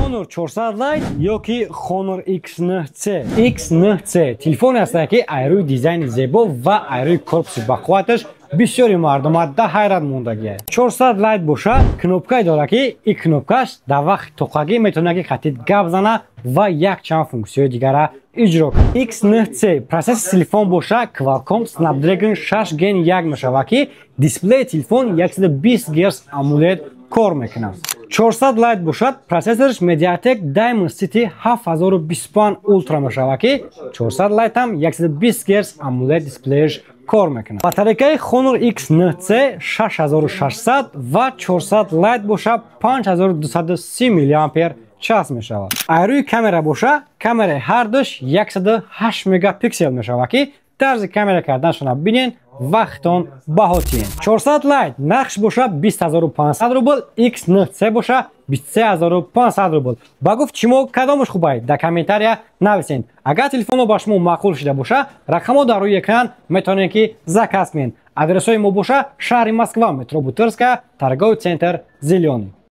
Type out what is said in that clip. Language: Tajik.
Honor 400 Lite ёки Honor X9C. X9C телефоне ҳастанд, ки айрӯи дизайни зебо ва айрӯи корпуси бақувваташ бисёри мардума да ҳайрат мондагиа. 400 Lite боша, кнопкае дорад, ки ин кнопкаш дар вақти тоқагӣ метавонад, ки хатид гап зана ва якчанд функсияҳои дигара иҷро кунад. X9C процессори телефон боша, Qualcomm Snapdragon 6 Gen 1 мешавад, ки дисплеи телефон 120 Гц AMOLED кор мекунад. 400 Lite бошад, процессораш Mediatek Dimensity 7025 Ultra мешавад, ки 400 Lite ҳам 120 Гц AMOLED дисплеяш кор мекунад. Батарейкаи Honor X9C 6600 ва 400 Lite боша, 5230 мАч мешавад. Айрӯи камера боша, камераи ҳардуш 108 мегапиксел мешавад, ки тарзи камера карданашона бинен, вақтон баҳо тиҳен. 400 Lite нархш боша 20500 рубл, X9C боша 23500 рубл. Ба гуфт шумо, кадомаш хубай, дар комментария нависен. Агар телефонро ба шумо маъқул шида боша, рақамҳо дар рӯи экран, метавонед, ки заказ кунед. Адресҳои мо боша: шаҳри Москва, метро Бутырская, торговый центр «Зелёный».